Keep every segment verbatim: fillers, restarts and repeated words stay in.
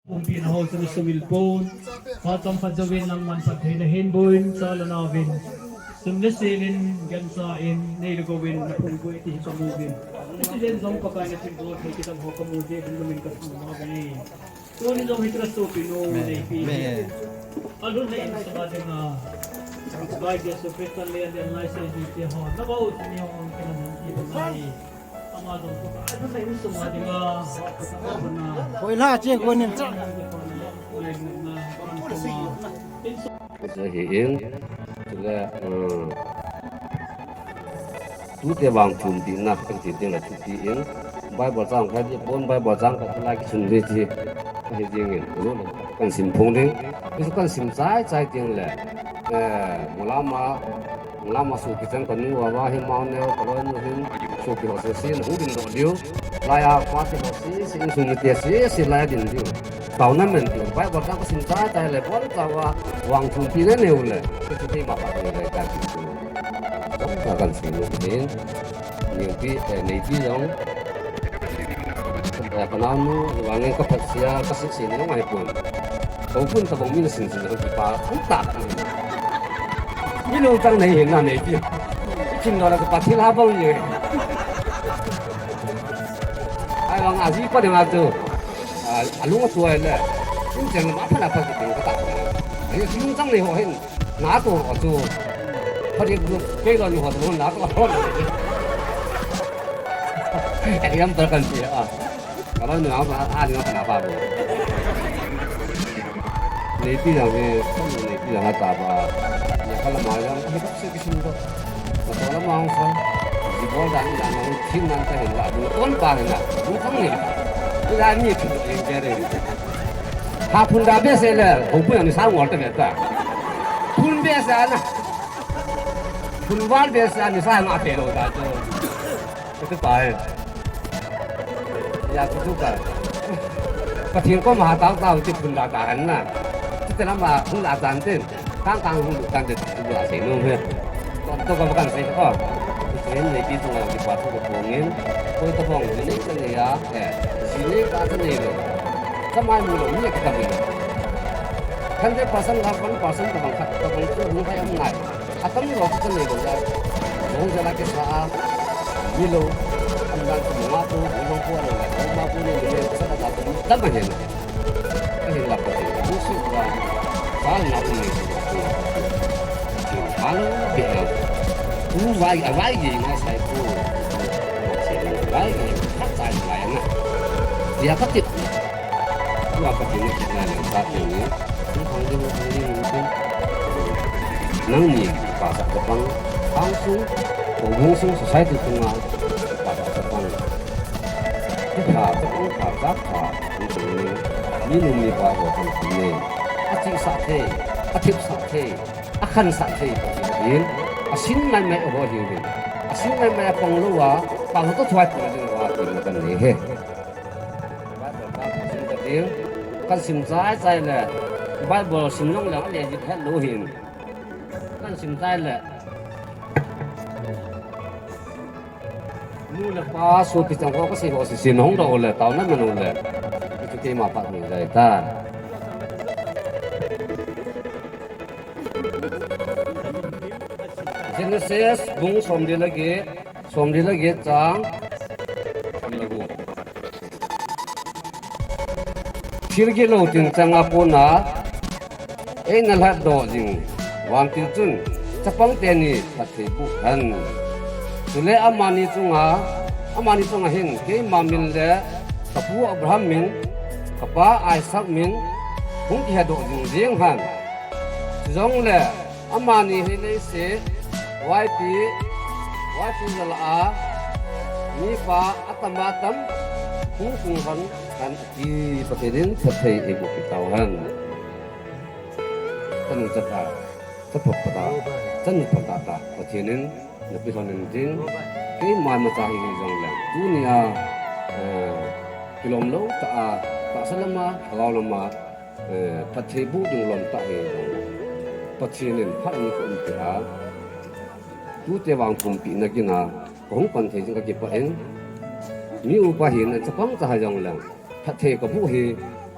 Pumpina ho sum sumil pon, phat chomkhat jouvin nangman phattheina hin boin, chalna uvin, sum le sel in, gancha in, nei le gou in, naphung boi ti hi kamu uvin. Hiche len jong Pakai nathilbol thei kidang ho kamu jeh uvin, lungin kathangvah uve. Tuni jong hiche la sopinu neipi hi alhun le insunga dinga, Bai Jesu Christa le alen lai sei ji te ho, nabau tuni ho kinam hin ti bang ahi. Hoilah che konin cha. Ahi in, chule, um, tute vang thumpi na, kan ti ding le thupi in, Bible chang khat, bon Bible chang khat, lai kisun ding ti, ahi ding in, kan sim phong ding, kan sim chai chai ding le, eh, mulama, Lama sopi chang kanu uva hi mao neo, kaloi nu hin, sopi ho sese, nahung ding doh diu. Laiya, pate ho sese, insung mite sese, laiya ding diu. Taona men diu. Bible chang kasim chai chai le, bon chauva, vang thumpi na neu le. Kachu keima phat neu le, ka ti tu. Jong ka kan sei nu hin. Neipi, eh, neipi jong. Eh, ka naonu, vangin ka phatsea, ka sese ni jong ahipon. Ka u pun tabang min a sin sin jong kipa, ang tak. Mi lungtang nei hin na neipi. Ichin lo la ka pathil ha bang ye. Ai vang aji pa ding atu. Ah, alung atu ai le. Kin chen ma pha na pha ki ting ka ta. Ai lungtang nei ho hin. Na to ho chu. Pha ding bu kei lo ni ho to na to ho. Ai yam ta kan ti a. Ka lo ni ma pha a ni ma pha na pha bu. Neipi jong he, neipi jong ha ta ba. Ya ka la ma jong, he ka se ki sim do. Ka to la ma hung sa. Ji bol dan dan hung thin nan ta hin la, du ton pa hin la, du tang ni. Ni la ni ki ring ke re. Ha phun da be se le, ho phun ni sa ngol ta be ta. Phun be sa na. Phun val be sa ni sa ma pe lo da to. Ka tu pa e. Ya, ka tu pa. Pathen koma hatah tah u ti phun da ta han na. Ti te lama hung la tan tin. Kang kang hung lu tan te tu la sei nom he. Ko to ko kan sei ko. Pathen nei pi tu la ki pa tu ko ngin. Ko to bong ni nei ka nei ya. Eh. Si nei ka ta nei lo. Ka mai mu lo ni ka ta mi lo. Hundred percent la one percent ka bang khat ka bang tu hung kai am ngai. Atam ni lo ka nei lo ya. Long jala ke sa a. Ni lo. Am dan ko ma ko, ni lo ko lo la. Ko ma ko ni ni sa ka ta ko. Tam ma hen. Ka hin la ko ti. Ni si ko. Sa na ko ni. Hello, be. Ku vai a vai ye na sai ko. Sai vai ye. Ka sai vai na. Ya ka ti. Ku a ka ti ni na na sa ti ni. Nangni pasal depan langsung penghujung society tengah pasal depan. Kita tengah pasal apa ini ni numi baru kan ini. Acik sakit, acik sakit, akan sakit ini. Asin mai mai ho hiu. Asin mai mai pang luwa, pang tu tuai pun di wa ti kan ni he. Bible ka sim ka ding, kan sim chai chai le, Bible sim jong le, le jit het lou hin. Kan sim chai le. Nu le pa, sopi chang ho, ka sei ho, sei sei nong do le, tao na ma nong le. Itu keima pa nong jai ta. Genesis, bung som le get, som le get chang, som le get. Thil gilou tin chang a kona, eina lhatdoh ding, vantil chun, chapang teni phatthei boh hen. Chule amani chunga, amani chunga hin, keima min le, kapu Abraham min, kapa Isaac min, hung kihedoh ding jeng hen. Chujongle, amani hi leiset, vaipi, vaipi jal a, mipa atam atam, hung tung hon, hen ati, Pathen in phatthei eiboh peh tau hen. Chanu chapa, chapa pata, chanu pata ta, Pathen in napeh lhon in tin, keima imacha hi hijongle, tunia, eh, kilom lou tah a, tahsa lama, lhagao lama, Eh, phatthei boh ding lom tah hi, Pathen in phat ni ko umpi a, tute vang pumpina kina, kahung pan thei jing kakipah in, mi upa hin chapang cha hijongle, phatthei kaboh hi,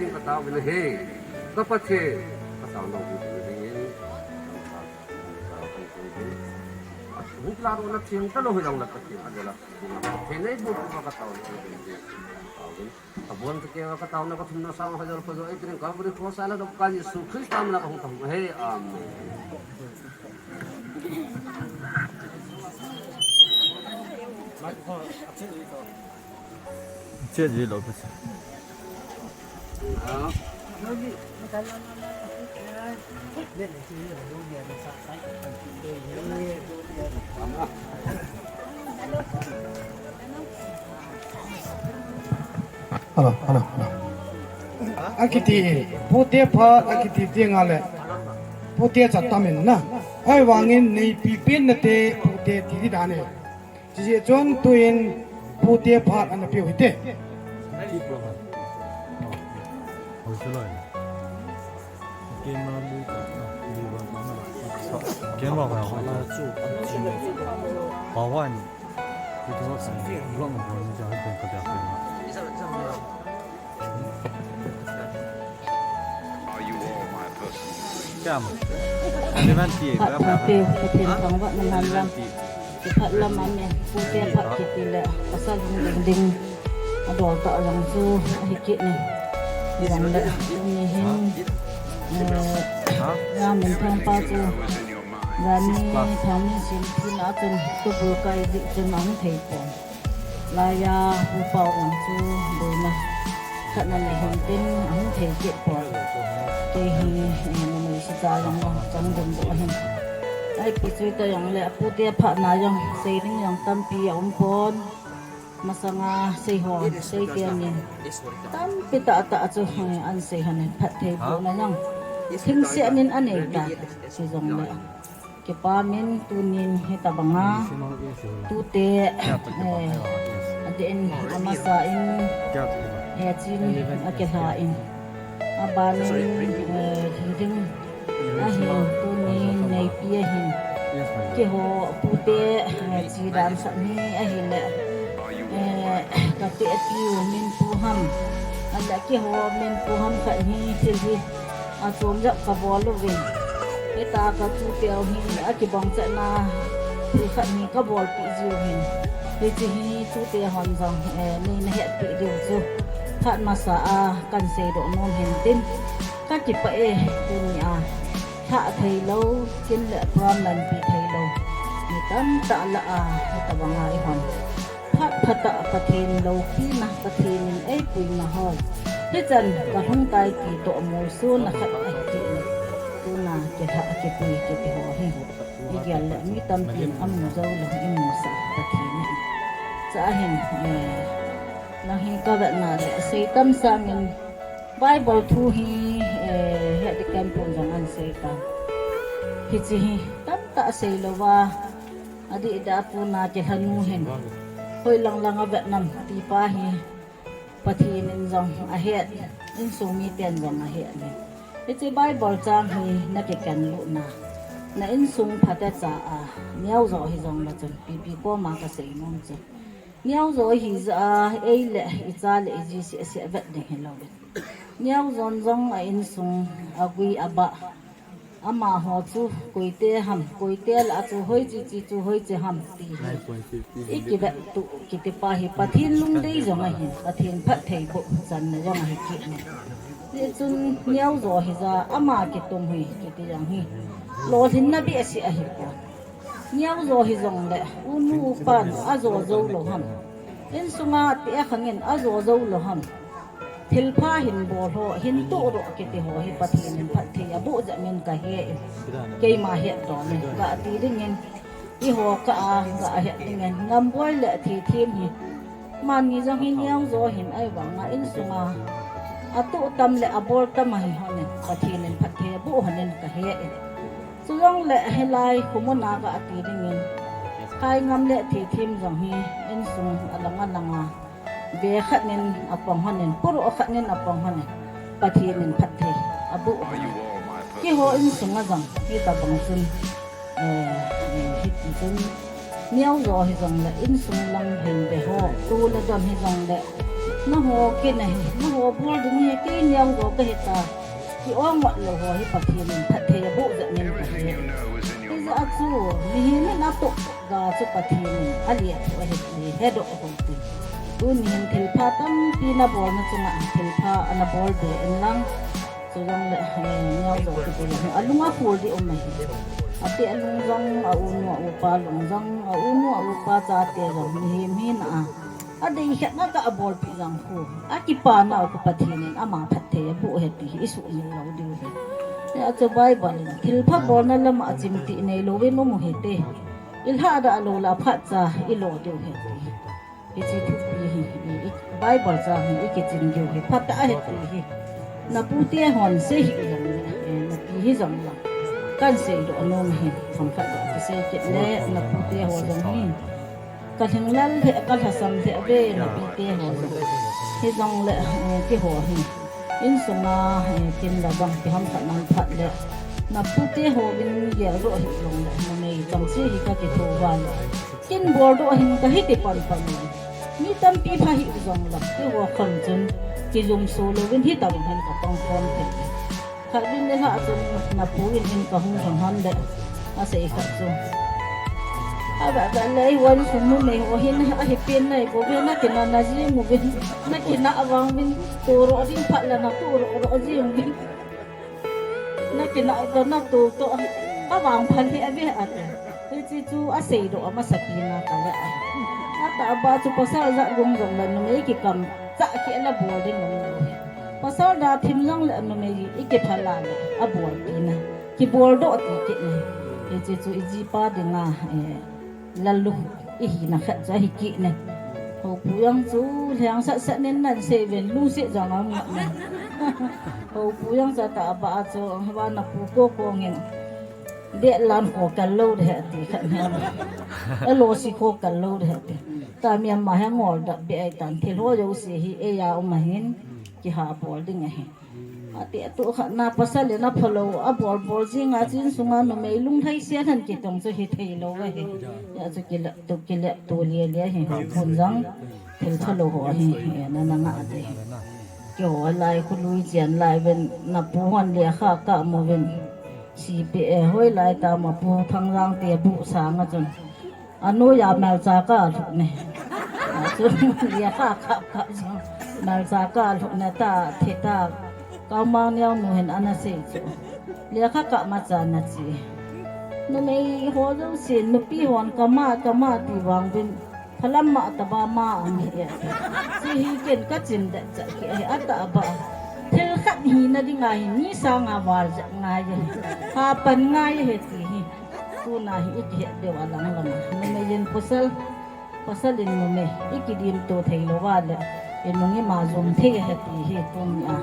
ding kataovin ahi. Ka Pathen, kataona hung ding ahi. Hung kila ro na theng talou hijongle Pathen adola. Pathen eibuh pu kataona hung ding ahi. Abon te kei kataona kathumna sang hajol pajol eikiring Calvary Cross a la dok ka Jesu Christa mina kahung kahung ahi. Amen. Che ji lo pa. Hello, hello, hello. Akiti, pute phat, akiti ti nga le. Pute cha tamin na. Ahivangin neipi pen nate, pute ti di dan e. Chijeh chun tuin pute phat ana peh u hite. Phat na pe, Pathen thangvah na man lang. Kiphat lam amen. Pute phat kiti le, pasal hung ding ding. Adol tah jong chu, ahi kit ne. Jong le, tuni hin, eh, Ramin Thangpa chu, Rani Thangminsim thina chun, tubul kai jeh chun ahung thei pon. Laiya, Pu Pau jong chu, boina khat ana nei hin tin, ahung thei kit pon. Kei hi, eh, numei sicha jong, chang dum dum ahin. Ahi pi chu ta jong le, apute phatna jong, sei ding jong tampi aum pon. Masanga sei ho, sei te min. Tampi tah tah chu, eh, an sei hon phatthei bohna jong. Thingset min anei ta, sei jong le. Kipa min tunin hitabanga. Tute, eh, adeh in amasa in, hechin akilha in. Abanin, eh, hiding ahin tuni neipi ahin. Keiho pute, eh, chi dan sah ni ahile, eh, kate atiu min pu ham. Ahile keiho min pu ham khat hi thil hi achom jep kabol uvin. Hita katute u hi akibang chetna thil khat hi kabolpeh jiu hin. Hiche hi tute hon jong, eh, neina hetpeh diu chu. Phat masa a kan seidoh nom hin tin. Kakipah e, tunia. Lhah theilou, kin le pram lampi theilou. Mi tamtah lah a, hitabanga ihon. Phat phat a Pathen loupina, Pathen in eipuina ho. Hichan kalhung tai ti toh molsona khat ahi kit in. Tuna kilhah kipui kiti ho hi. Igel le mi tampin amu joulou, imusah Pathen in. Chua hin, eh, nang hi kavetna le, sei tam sangin, Bible thu hi, eh, hetding kampon jong ahin sei tan. Hiche hi, tamtah seilouva, adih da tuna kilhanu hin. Hoilang lang avet nam ti pa hi, Pathen in jong ahet, insung miten jong ahet in. Hiche Bible chang hi nakiken lutna. Na insung phatecha a, neojo hijong le chun, pipi koma kasei nom chu. Neojo hijeh a, ei le icha le iji seh seh vet ding hilou le. Neojon jong a insung, agui abah. Amaho chu koite ham, koite lah a chu hoiche che chu hoiche ham ti hi. Ikivet tuh kiti pa hi Pathen lungdei jong ahin, Pathen phattheiboh channa jong ahi kit in. Hichun neojo hijeh a ama kitung hi kiti jong hi. Lolhinna behseh ahipon. Neojo hijong le, unu upan ajo joulou ham. Insunga ti akhangin ajo joulou ham. Thilpha hin bol ho, hin tuh doh kiti ho hi Pathen in phatthei aboh jeh in kahe in. Keima hetdoh in, gati dingin, eiho kah a, gahet dingin, ngamboi le thithem hi. Mani jong hi neojo hin ahivanga insunga atuh tam le abol tam ahi hon in, Pathen in phatthei aboh hon in kahe in. Chujongle hilai khomuna gati dingin, khaingam le thithem jong hi insung alang alanga, ve khat nin apang hon in, puro khat nin apang hon in, Pathen in phatthei aboh hon in. Keiho insunga jong hitabang chun, eh, eh, hiti chun, neojo hijongle insung lang hin ve ho, tu le don hijongle, nangho kinahi, nangho bol ding hi kei neojo kahi ta, ti-o ngot lou ho hi Pathen in phatthei aboh jeh in kahe. Hijeh a chu, mihem in atoh ga chu Pathen in alethuh ahi ti hedoh hou tin. Tuni hin thilpha tampi nabolna chunga thilpha nabol be in lang. Chujongle, eh, neojo kiti jong hi alung aphul ding um ahi. Ate alung jong, a-unu a-upa lung jong, a-unu a-upa chate jong, mihem hina a. Adei khat na gah bolpeh jong khu. Akipana u khu Pathen in ama phatthei aboh ahi ti hi isuhmil lou diu ahi. Hijeh a chu Bible in thilpha bolna lama chimtih neilouvin um u hite. Ilhahdah lou le aphatcha ilo diu ahi ti. Hiche thupi hi, i, i, Bible chang hi ikichin diu hi phatah ahi ti hi. Napute hon sei hih jongle, eh, napi hijong lang. Kan seidoh nom hi, themkhat kisei kit le, napute ho jong hi. Kalhinglel lheh, kalhasam lheh ve, napite ho jong. Hijongle, eh, keiho hi. Insunga, eh, kin le bang kiham khat nam phat le. Napute hovin geldoh hih jongle, numei changse hi kakitho uva le. Kin boldoh hin kahi ti panpan u. Mi tampi pha hih jongle, keiho kham chun, kijumso louvin hitabang hin kapang khom thei. Khatvei nilhah chun, napu in hin kahung lhon hon le, asei khat chu. Ava va lei wan sung numei ho hin ahi pen nai bou ve, na kina na jing uvin, na kina avang vin, to ro ding phat la na to ro ro jing uvin. Na kina to na to to, ka vang phat hi ave ate. Hiche chu asei doh a masapen a ka le a. Atah ba chu pasal jat gong jong le numei kikam chah keh la bol ding um lou hi. Pasal da thim jong le numei i kiphal a le abol pi na. Kibol doh ti kit na. Hiche chu i jipa dinga, eh, Lalu, i hina khat chu ahi kit ne. Hopu jong chu lheng sat sat nen nan sei ven, lungset jong aum ngat ne. Hopu jong chu atah ba chu, hava na pu ko kong in, det lan kho kal lou de ti khat ne. Alo si kho kal lou de ti. Ta mi ama he ngol dap be ai tan, thil ho jouse hi eia um ahin, kiha bol ding ahi. Ati atu khat na pasal in aphalou, abol bol jing a chu insunga numei lunglhai sian han kitong chu hithei lou ahi. Hijeh chun kilep tu, kilep tu lia lia hi, hun jong thil phalou ho ahi, na na ngah ding. Keiho lai khu lui chian lai ven na pu hon lekha ka mu ven. Sipi e hoilai ta ma pu Thangjang te bu sang a chun. Anoiya melcha ka lhut ne. Achun lekha kap kap jong. Melcha ka lhut ne ta, thi ta. Kaumang neo nu hin ana sei chu. Lekha kap ma cha na chi. Numei ho jouse, nupi hon kama, kama ti vang vin. Phalam ma taba ma ang hi. Chi hi ken ka chin det cha ki hi atah ba. Thil khat hina dinga hi ni sanga val jat ngai hi. Ha pan ngai hi ti hi. Tuna hi i kihet deu a lang lang. Numei in pasal, pasal in numei. I kidim to thei lou va le. I nung i ma jom thei he ti hi tuni a.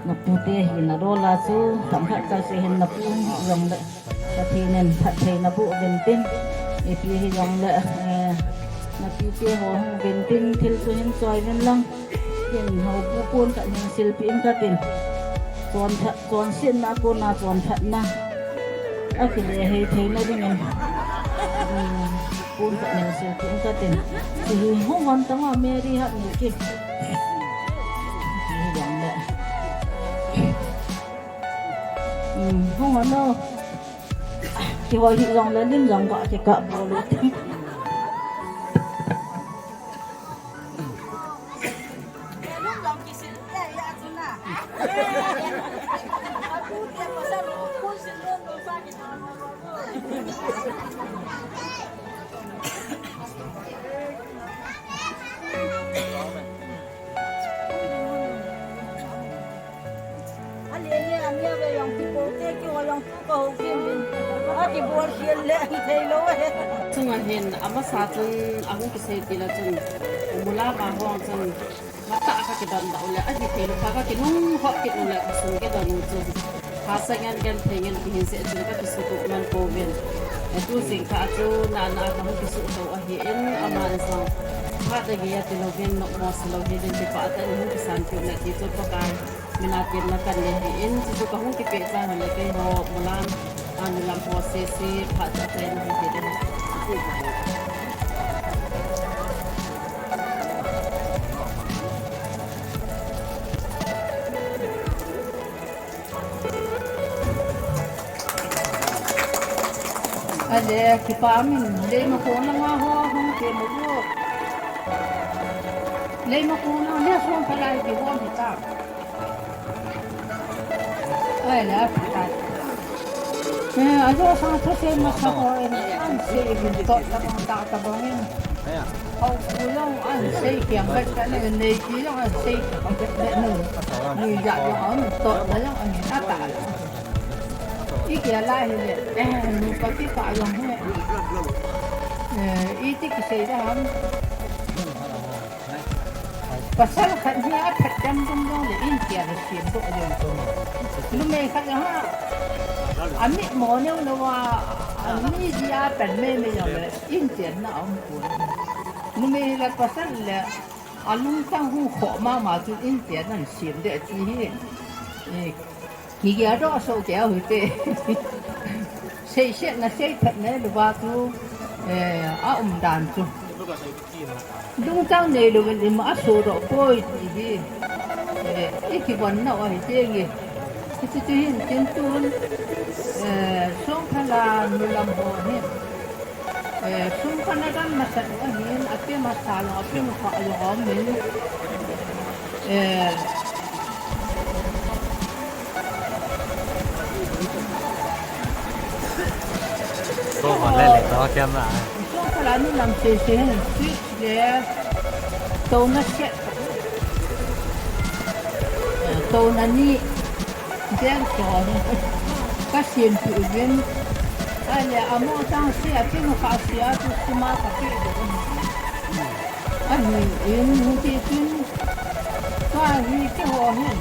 Na pu te hi na dola chu, tam khat ka se hin na pu hi jong le. Pathen in phattheina boh uvin tin. Ipi hi jong le, eh, na pi te ho hung uvin tin, thil chu hin choi uvin lang. Ken hopu kon khat hin silpeh in ka tin. Chon phat, chonsetna kona chonphatna. Akile hei theina dingin. Hmm, kon khat hin silpeh in ka tin. Chi hi hung hon tang a Mary hat ni ki. Chi hi jong le. Hmm, hung hon o. Kihoi hi jong le lim jong ka kikah bol u te. A le le a mi a ve jong kibol te kihoi jong tu ka ho kim bin. A kibol khel le a hi thei lou e. Chunga hin amasa chun ahung kisei til a chun, mula ma hong chun, matah a ka kidon doh u le, a hi thei lou kha ka kinung hop kit u le, ka sung kidon u chun. Hasa ngen genthei ngen kihin seh chun ka kisutup man pouvin. E tu jingkah a chu na na ka hung kisuh to ahi in, aman jong. Phat a gei a ti louvin, nopmo sa lou hi din kipah tah in hung kisan kit u le ti chu Pakai. Min a tin na kan le hi in, chu chu ka hung kipeh chan le keiho, mulam, a mulam ho sese, phat cha cha in hung kit in. Ale, kipah min, Leimakhong langa ho, hung kit mo. Leimakhong langa ho, hung palai kihom hita. Ai la, ai. Eh, ajo sa thusei masa ho, eh, an sei bin to tabang ta tabang in. Hopu jong an sei kiam bet ka ne, nei ki jong an sei kiam bet ne nu. Nui ja jong an to na jong an ata. I kia lai hi le, eh, nu pa ki pa jong he. Eh, iti kisei da ham. Pasal khat hi aphat dam dam jong le in tia le siam doh jong. Numei khat ha. Ami mo neu lo wa, ami ji a pen me me jong le in tia na um ko. Numei le pasal le alungtang hu kho mama chu in tia nan siam de ti hi. Eh, Kigel doh soh kei u hite. Seisetna seiphatna louva chu, eh, a um dan chu. Lungtang neilouvin ima asoh doh poi ti hi. Eh, i kivon nau ahi tenge. Hiche chu hin tin tun, eh, Songphal a nulam ho hi. Eh, sum kana dan masat u ahin, ate masa lo, ate masa lo, min. Eh. Ko ba le le to kiam na. Sum kana ni lam se se hin, sweet le, to na se. Eh, to na ni. Jeng to. Ka siam pi uvin. Ahile amo tang sia, tinu kha sia, tu suma ka pi uvin. Ahin, hiti chun. Ka hi keiho hin.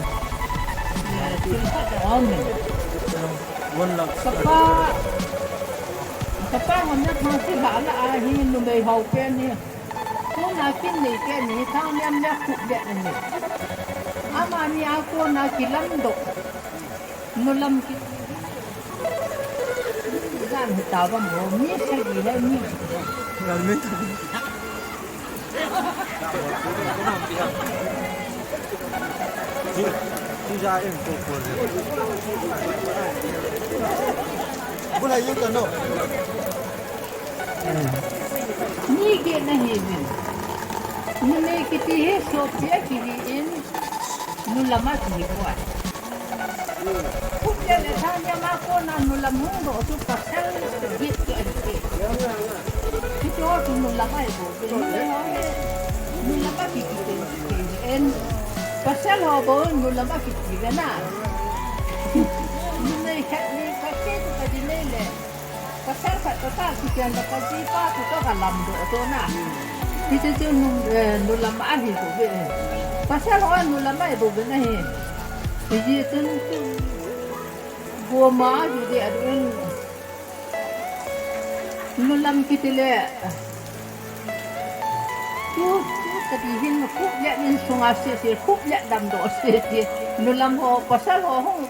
Eh, tu kha ta amin. Kapa. Kapa ngon na thang si ba la ahi, numei hao pen ni. Tuna kin nei te ni, thang niam le khup le ani. Amani a kona kilam doh. Nu lam ki. Jan hi ta bang ho, mi sagi he mi. Gal min ta. Tu, tu ja em ko ko le. Bula yu ta no. Ni geh na hi min. Numei kiti hi sopi a kihi in, nu lam a kihi poi. Khup le le thang niam a kona nu lam hung doh chu pasal geh chu ahi e. Kiti ho chu nu lam ahi bou. Nu lam a kiti en. Pasal ho bou nu lam a kiti ve na. Numei khat ni ka che tu ka di nei le. Pasal khat toh ta kichen toh ka jipa toh ka lam doh toh na. Hiti chun nu, eh, nu lam ahi bou ve. Pasal ho nu lam ahi bou ve na hi. Hiti chun tu. Boma hi de adun. Nu lam kiti le. Tu, tu ka di hin khup le min sunga se se, khup le dam doh se se. Nu lam ho, pasal ho hung.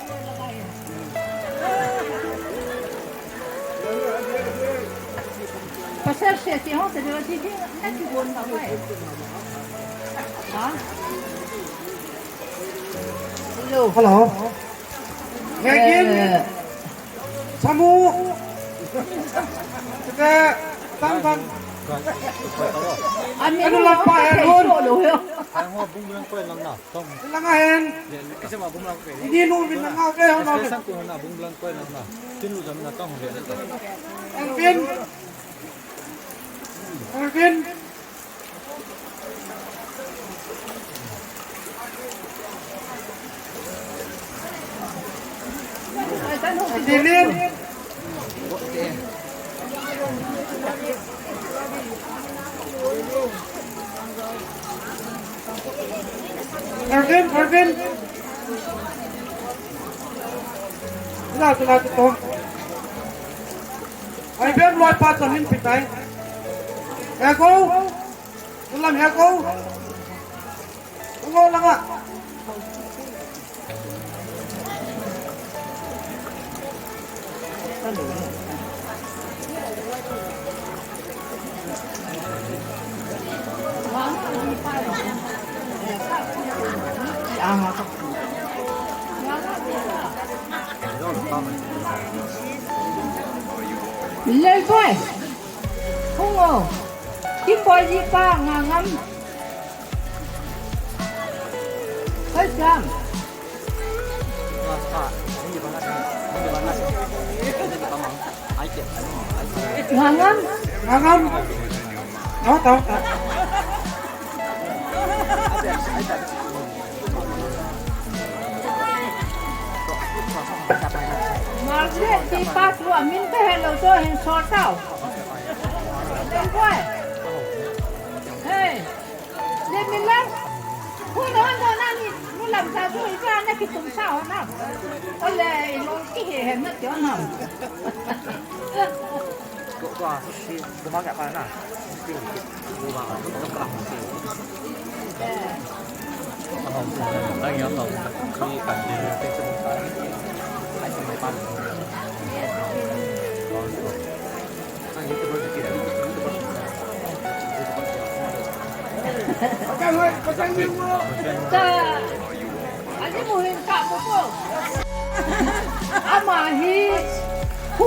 Pasal se se ho, te dei ti ti, na ti bon ba mai. Ha? Hello. Hello. Hey, eh, Samu. Kita tang bang. Anu lampa ya nun. Ang ho bung lang ko lang na. Tong. Lang ahen. Kasi ma bung lang ko. Hindi nu min lang ako. Kasi sang ko na bung lang ko lang na. Tin lu jam na tong. Alvin. Alvin. Alvin. Alvin, Alvin. Ila, ila, ila. Ai, bem loi pa chan hin pitai. He ko. Lam he ko. Ko langa. Lelboi. Hung o. Kimboi jipa Ngangam. Koi sam. Ngangam. Ngangam. Tao, tao, tao. Margaret, ti pa tu amin kahe lou to hin sort out. Hey. Le min lang. Hu no no na ni, nu lam sa tu ipa na kitum sa ho na. Ole, lo kihe he na tio na. Ko, ko, a, si, ko ma ka pa na. Si, ko ma ka pa na. Ka, ani muhin ka mo ko. Ama hi, hu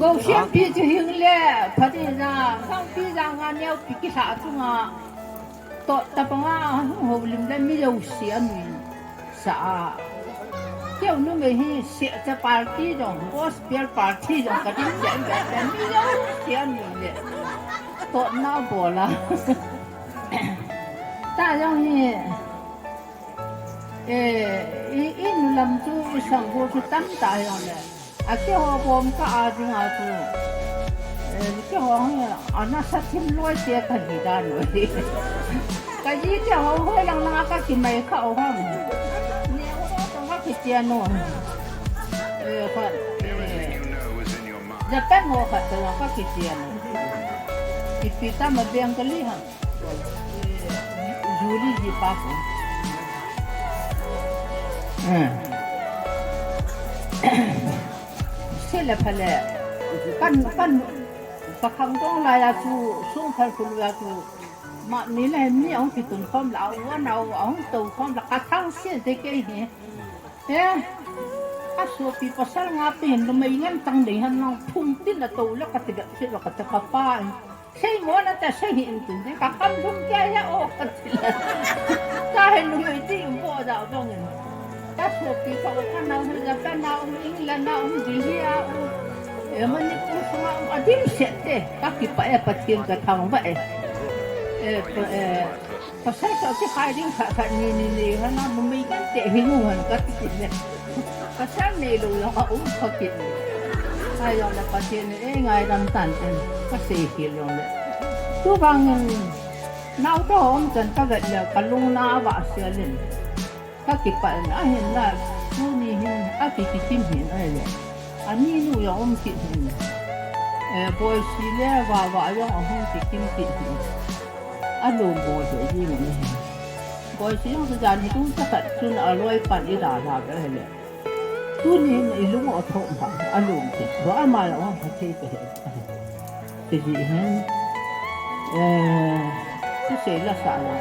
Goshian pi chu hing le, phadi na, sang pi jang nga neo pi ki sa chu nga. To tapanga hung ho lim le mi lo si a mi sa a. Keu numei hi si a cha party jong, gospel party jong ka ding cha mi lo si a mi le. To na bola. Ta jong hi, eh, i, i nu lam chu i sang bo chu tam ta jong le. A keiho bom ka a ding a chu. Eh, keiho hi, a nasa thim loi te ka hi dan u hi. Ka ji keiho hoi lang lang a ka kimai kha u ham. Ne u to ka kitia no. Eh, ka, eh, Japan ho kha to ka kitia no. Ipi ta ma Bengali ham. Juli ji pa ko. Eh. Sele phale. Kan, kan, pakhang dong la ya chu, sung phal khul ya chu. Ma mi le mi ong ki tun khom la, wa na ong to khom la, ka thang se de ke he. Eh. A sopi pasal nga pen lo mai ngan tang de han nang phung tin la to la ka ti da se la ka ta ka pa. Sei mo na ta sei hin tin, ka kam lum kei ya o ka ti la. Ka he lum ei ti um bo da bang in. Ka sopi ka o ka nau hin la ka nau hin la nau hin di hi a o. E ma ni ku suma o a dim se te, ka ki pa e pa tin ka thang ba e. E pa e. Pasal sa ti khai ding kha kha ni ni ni ha na mu mei kan te hi mu han ka ti le. Pasal nei lo la ka um kha ki. Ai lo la pa ti ni e ngai ram tan ten ka sei ki lo le. Tu bang nau to hom chan ka vet le ka lung na va sia len. Ka ki pa na hin la tu ni hin a ki ki kim hin ai le. Ani nu ya um ki hin. E boy si le va va ya um ki kim ki hin. A lum bo se ji ni. Boy si jong sa jan hi tung sa khat chun a loi pan i da la ve le. Tuni in i lung o tho ma a lum ti. Ba ama la o ha thei ka he. Ti ji hin. Eh, tu se la sa la.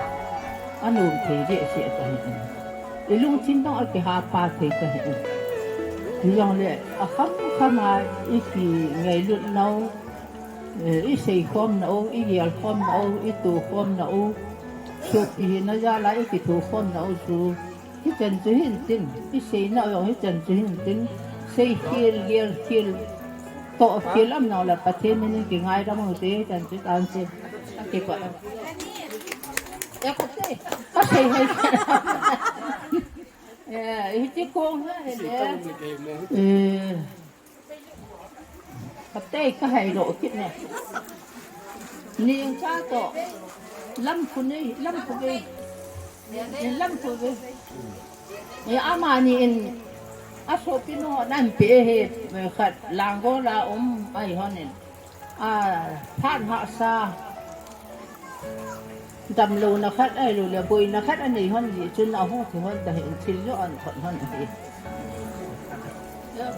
A lum thei ji se ta hin. I lungthim dong a ki ha pa thei ka hin. Ti jong le a kham kham a i ki ngailut nau. Eh, i sei khom nau, i gel khom nau, i tu khom nau, suk i hina jal a i kithu khom nau chu, hichan chu hin tin, i sei nau jong hichan chu hin tin, sei khel, gel khel, toh khel am nau la Pathen min in kingaidam u te, hichan chu tan se, a kipa. Ya ko te, ka sei hai. Eh, hiti kong ha, he le. Eh. Ka tei ka hai lo kit ne. Ning cha to. Lam khu nei, lam khu ve. Lam khu ve. E ama ni in a sopi nu nan pe he khat langgo la um ai hon in. A phan ha sa. Damlouna khat ahilou le, boina khat anei hon jeh chun ahu thei hon ta hin thil joh ahin thot hon ahi.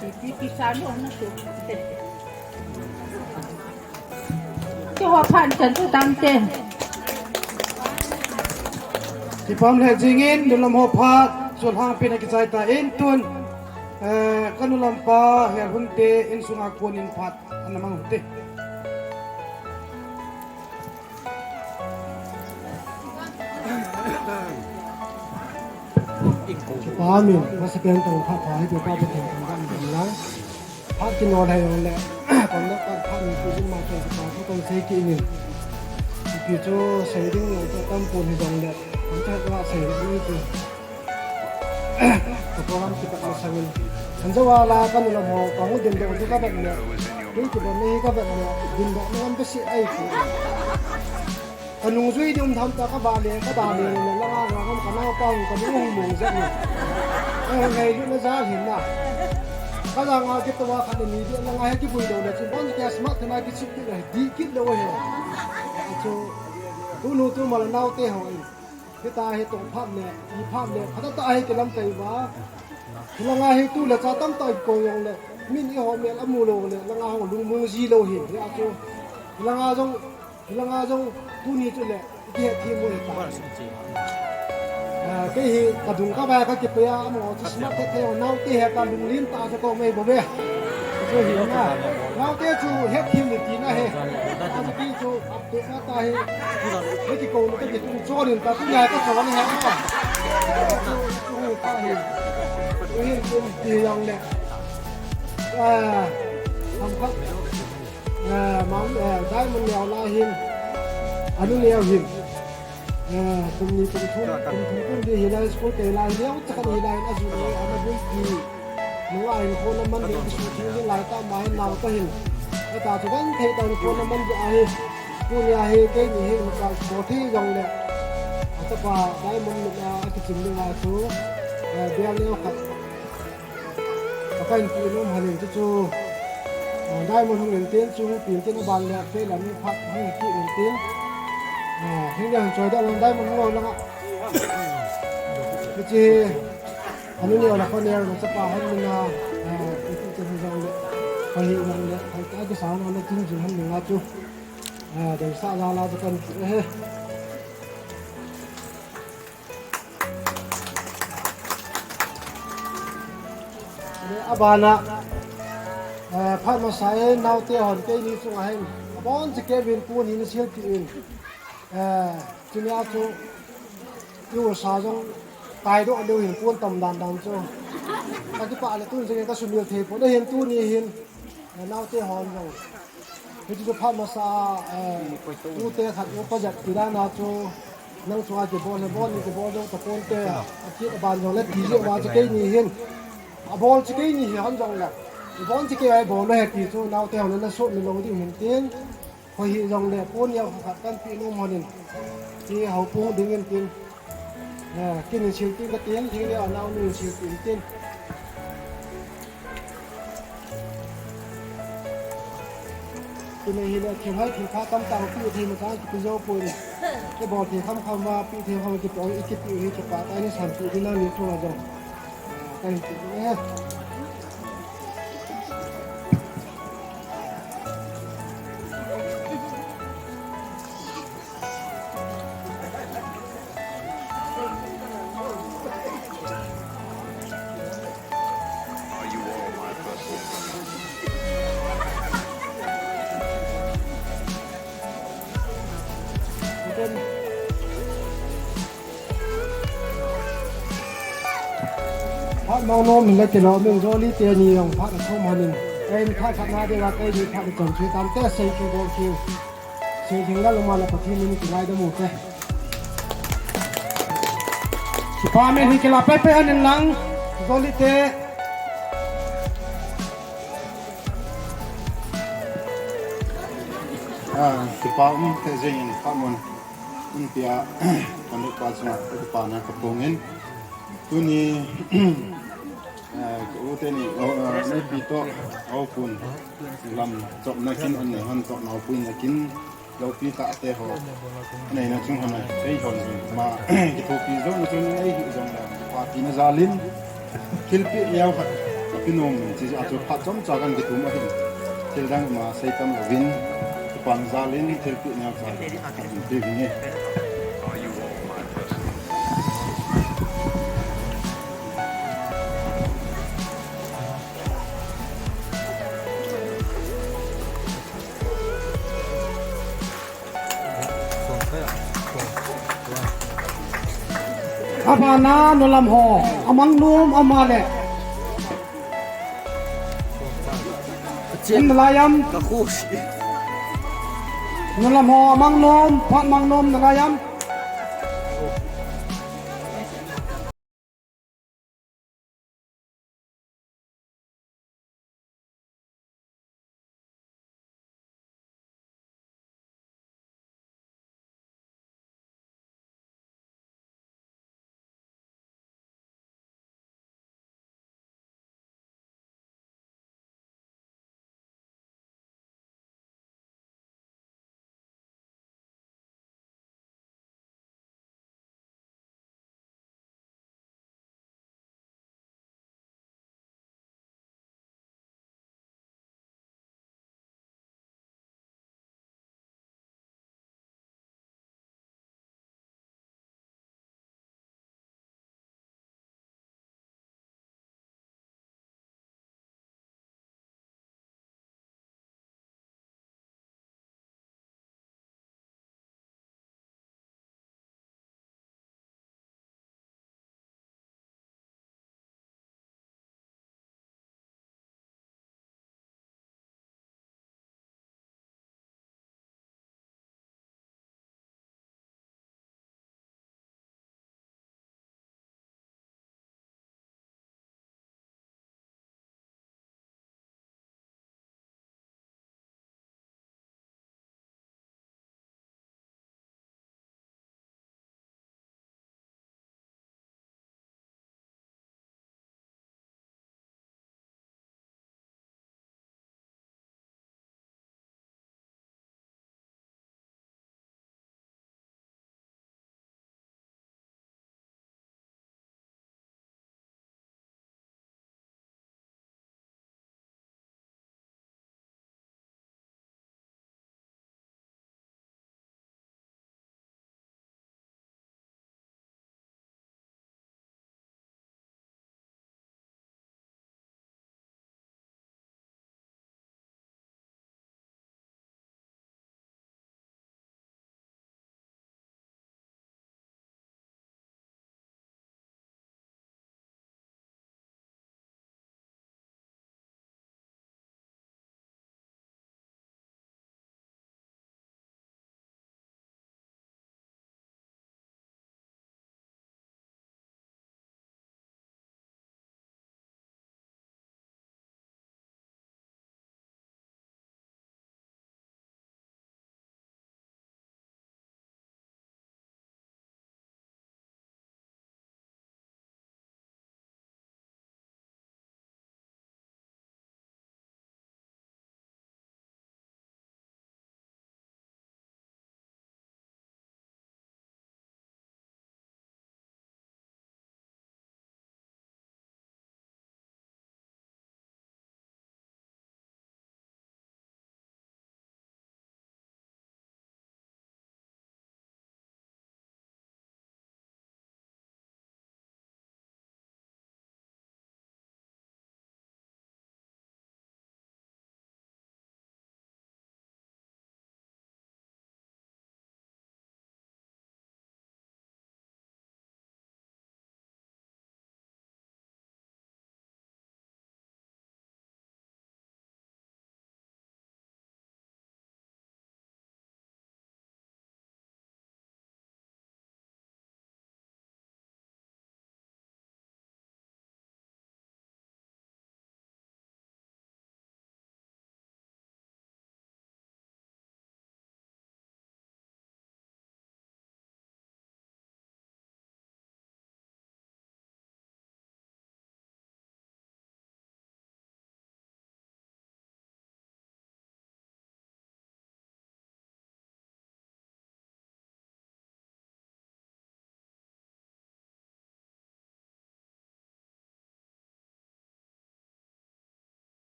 Pi, pi, pi, sa lou na su. Keiho phat chan chu tang te. Kipah lheh jingin, nulam ho phat, chulhang pen akichai tan tun, eh, ka nulam pa, Helhun te, insunga konin phat, ana mang u hite. Kipah min, masa pen tong phat pha hi, Pathen tong phat min lang. Phat kino lai yong le, kon da phat phat min ku jin ma tong phat pha tong sei ki min. Ki chu sei ding lo chu tam pon hi jong le, kon cha ka sei ding chu. Ka program kipat masangin. Hanjo a la ka nulam ho, ka hung ding ding chu ka vet le. Ding kipat ni ka vet le, ding ding ni ngam besi ai ku. Ka nungjui ding um tham ta ka ba le, ka da le, le la nga nga ngam ka nau pa hung ka ding hung mong jat ni. Ka hung ngai lu na ja hin na. Ka la nga ki to wa kha ni di la nga he ki bui lo le, chu bon ka smart na ki chip ki le, di kit lo he. Chu, tu nu tu ma la nau te ho. Hita hi tong phat le, i phat le, khata ta hi kilam kai va. Hilanga hi tu le cha tam ta ko yong le, min i ho mel amu lo le, langa ho lung mung ji lo hi, hi a chu. Hilanga jong, hilanga jong, tu ni chu le, i he thi mu hi ta. Ah, Kei hi kadung kavai kakipei a, amaho chu smart thei thei, naote hi kalunglen tah a chu kaum e bou ve. Chu hi na. Naote chu hethem le tina hi. Achu kei chu update na ta hi. Hei kikouna kakitung chon in ta, tunia kachon hi na. Chu hi ta hi. Chu hi kum ti jong le. Ah, ham khat. Eh, Mount, eh, Diamond neo lai hin, anu neo hin. Eh, kum ni kum thum, kum thum kum di hi lai school kei lai neo chakhat hi lai hin, aju ni, ana bul ki. Nunga hin kona man ding, kisu thing ding lai ta ma hin nao ta hin. Eta chu kan thei ta hin kona man ding ahi. Tunia hi keini hin ka ko thei jong le. Achapa Diamond ni a kichim ding a chu. Eh, bial neo khat. Ka kahin pe nom hon in chu chu. Ah, Diamond hung in tin chu, hung pin tin aban le, pe lam in phat hung kit in tin. Ah, hung le hung choi da lang Diamond hung lang a. Chu chu, anu neo la ko neo la chapa hon min a, ah, iti chu hung jong le. Ko hi lang le, hai ta ki sa na le tin jin hon min a chu. Ah, dei sa la la chu kan, eh. Abana, eh, phat masa in naote hon keini chunga hin. Abon chikei vin pon hin sil ti in. Eh, tunia chu i u sa jong tai doh leu hin pon tam dan dan chu. Kakipah le tun jong ka sumil thei pon hin tuni hin. Eh, naote hon jong. Hichu chu phat masa, eh, ute khat upa jat ti dan a chu nang chunga kibol le bol ni kibol jong ta pon te, a kit aban jong le ti jeh uva chu keini hin. Abol chu keini hi hon jong le. Ibol chu kei a ibol le ti chu naote hon na sot ni lou ding hin tin. Koi hi jong le pon neo khat kan pe nom hon in. Ti hou pung ding in tin. Eh, kin in sil tin ka tin, thing le a nao ni sil tin tin. Tuni hi le thil hoi thil pha tamtah pi thei ma tah kipe jou poi. Kibol thei kham kham a pi thei kham kipe, i kipe hi kipa ta ni san pi ding na ni thua jong. Ka hin ti e. Phat mang nom hin la ti lou, min Jolly teni jong phat athum hon in. Kei in phat khat na ding a, kei in phat achom chu tam te sei kibol kiu. Sei ding la loma la Pathen in kingaidam u te. Kipa min hi kila pepe hon in lang, Jolly te. Ah, kipa um te jeng in phat mun. Intia, kan pa chunga, kipa na ka pung in. Tuni, eh, ka u teni, oh, eh, mipi toh, aw pun, lam, chop na kin, an nei hon toh, nau pun na kin, loupi tah te ho. Nei na chung hon, ei hon, ma, kithopi jo na chung ei hi jong la, pa ti na jal in, thilpeh neo khat, ka pe nom, chi a chu phat chomcha kan kitum ahin. Thil dang ma sei tam louvin, kipa na jal in, thilpeh neo khat, kan pe vin e. Abana nulam ho, amang nom ama le. Chen. Um nalai am? Ka khu si. Nulam ho, amang nom, phat mang nom nalai am?